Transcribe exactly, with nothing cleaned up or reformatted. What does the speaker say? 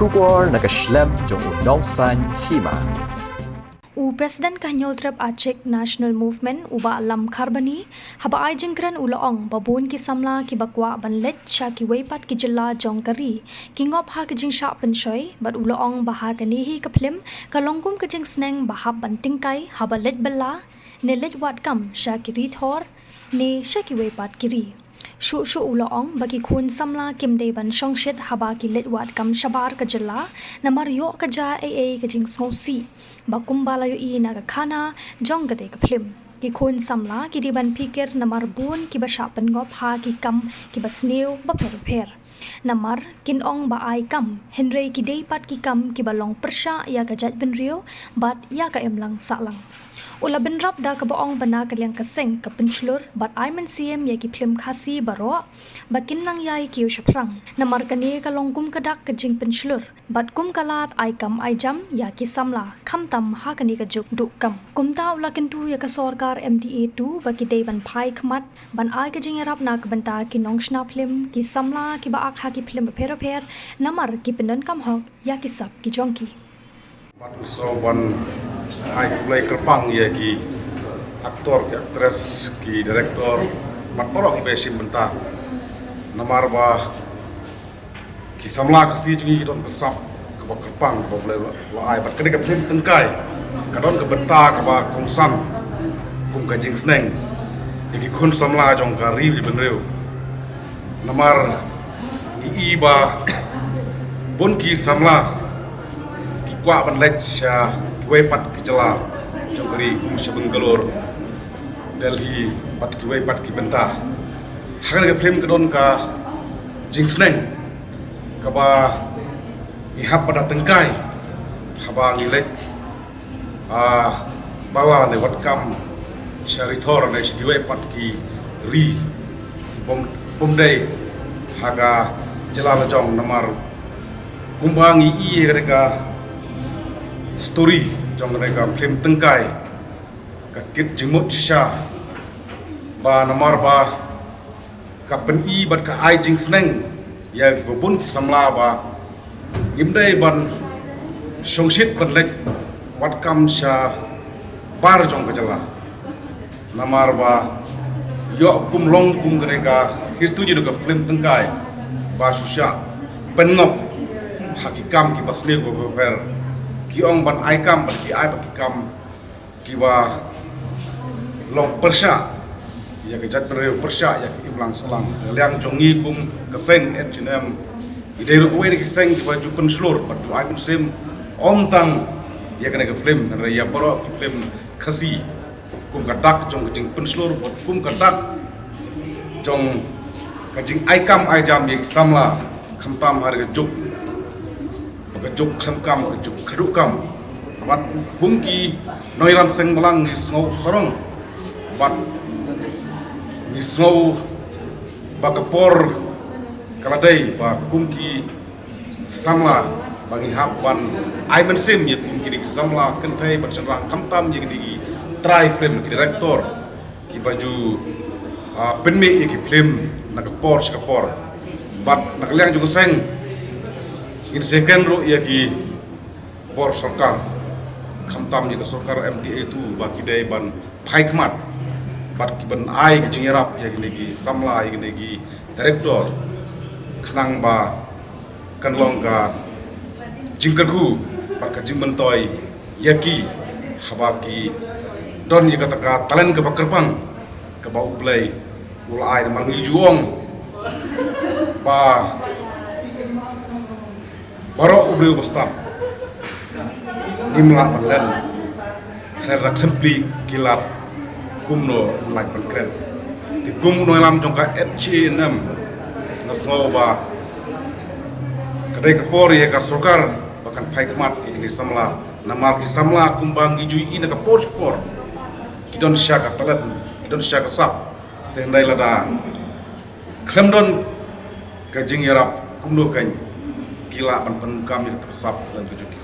Khubor na ka shlem jong u nongsan hima. U President ka Hynñiewtrep Achik National Movement, u Bah Lam Kharbani, haba ai jingkren u la ong ba bun ki samla kiba kwah ban leit sha kiwei pat ki jylla jong ka ri ki ngop ha ka jingshah pynshoi, bad u la ong ba ha kane hi ka phlim ka long kum ka jingsneng ba hap ban tyngkai haba leit bylla ne leit wad kam sha ki ri thor ne sha kiwei pat ki ri. Shuh shuh u la ong ba ki khun samla kim dei ban shongshit haba ki leit wad kam shabar ka jylla, namar ïoh ka jia ei ei ka jingsngewsih ba kumba la ïohi na ka khana jong katei ka phlim, ki khun samla ki dei ban phikir namar bun kiba shah pynngop ha ki kam kiba sniew bapher bapher. Namar kin ong ba ai kam, hynrei ki dei pat ki kam kiba long pyrshah ïa ka jaitbynriew bad ïa ka imlang sahlang. U la bynrap da kaba ong ba na ka liang ka seng ka pynshlur bad ai mynsiem ïa ki phlim Khasi baroh ba kin nang ïai kiew shaphrang. Namar kane ka long kum ka dak ka jingpynshlur bad kum ka lad ai kam ai jam ïa ki samla, khamtam ha kane ka juk duh kam. Kumta u la kyntu ïa ka sorkar M D A two ba ki dei ban phai khmat ban ai ka jingïarap na ka bynta ki nongshna phlim, ki samla kiba ak ha ki phlim bapher bapher, namar ki pyndonkam hok ïa ki sap ki jong ki. Bad u sngewbha ban ai khublei kyrpang ïa ki actor, ki actress, ki director, bad baroh kiba shim bynta. Namar ba ki samla Khasi jong ngi ki don ka sap kaba kyrpang kaba U Blei u la ai, bad kane ka phlim Tyngkai ka don ka bynta kaba kongsan kum ka jingsneng ïa ki khun samla jong ka ri bad bynriew. Namar ngi i ba bun ki samla ki kwah ban leit sha kiwei pat ki jylla jong ka ri, kum sha Bangalore, Delhi, bad kiwei pat ki bynta. Ha kane ka phlim ka don ka jingsneng kaba ngi hap ban da tyngkai haba ngi leit, ah, bylla ne wad kam sha ri thor ne sha kiwei pat ki ri, bym, bym dei ha ka jylla la jong. Namar kumba ngi i ïa kane ka story jong kane ka phlim Tyngkai, ka kit jingmut shisha ba namar ba ka pyni bad ka ai jingsneng ïa kiba bun ki samla ba ngim dei ban shongshit ban leit wad kam shabar jong ka jylla. Namar ba ïoh kum long kum kane ka history jong ka phlim Tyngkai ba shu shah pynngop ha ki kam kiba sniew bapher bapher, ki ong ban ai kam bad ki ai bad ki kam kiba long pyrshah ïa ka jaitbynriew, pyrshah ïa ka imlang sahlang. Ka liang jong ngi kum ka seng H N M, ngi dei ruh kawei na ki seng kiba ju pynshlur bad ju ai mynsiem ym tang ïa kane ka phlim, hynrei ïa baroh ki phlim Khasi, kum ka dak jong ka jingpynshlur bad kum ka dak jong ka jingai kam ai jam ïa ki samla, khamtam ha ka juk, ka juk khlem kam, ka juk khadduh kam. Bad kum ki nongïalam seng balang ngi sngew sarong bad ngi sngew ba ka por ka la dei ba kum ki samla ba ngi hap ban ai mynsiem ïa kum kine ki samla kynthei bad shynrang, khamtam ïa kine ki trai phlim, ki director kiba ju, ah, pynmih ïa ki phlim na ka por sha ka por. Bad na ka liang jong ka seng ngin sa ïakren ruh ïa ki bor sorkar, khamtam ïa ka sorkar M D A two ba ki dei ban phai khmat bad ki ban ai ka jingïarap ïa kine ki samla, ïa kine ki director, khnang ba kan long ka jingkyrkhu bad ka jingmyntoi ïa ki haba ki don ïa kata ka talent kaba kyrpang kaba U Blei u la ai. Namar ngi ju ong ba baroh u briew ba stad ngim lah ban len, hynrei lada khlem plie ki lad kumno yn lait ban kren. Te kum u nongïalam jong ka H A N M nga sngew ba ka dei ka por ïa ka sorkar ba kan phai khmat ïa kine samla, namar ki samla kumba ngi ju ïohi na ka por sha ka por ki don shisha ka talent, ki don shisha ka sap. Te hynrei lada khlem don ka jingïarap kumno kan ki lah ban pyndonkam ïa ka sap ka talent ka jong ki.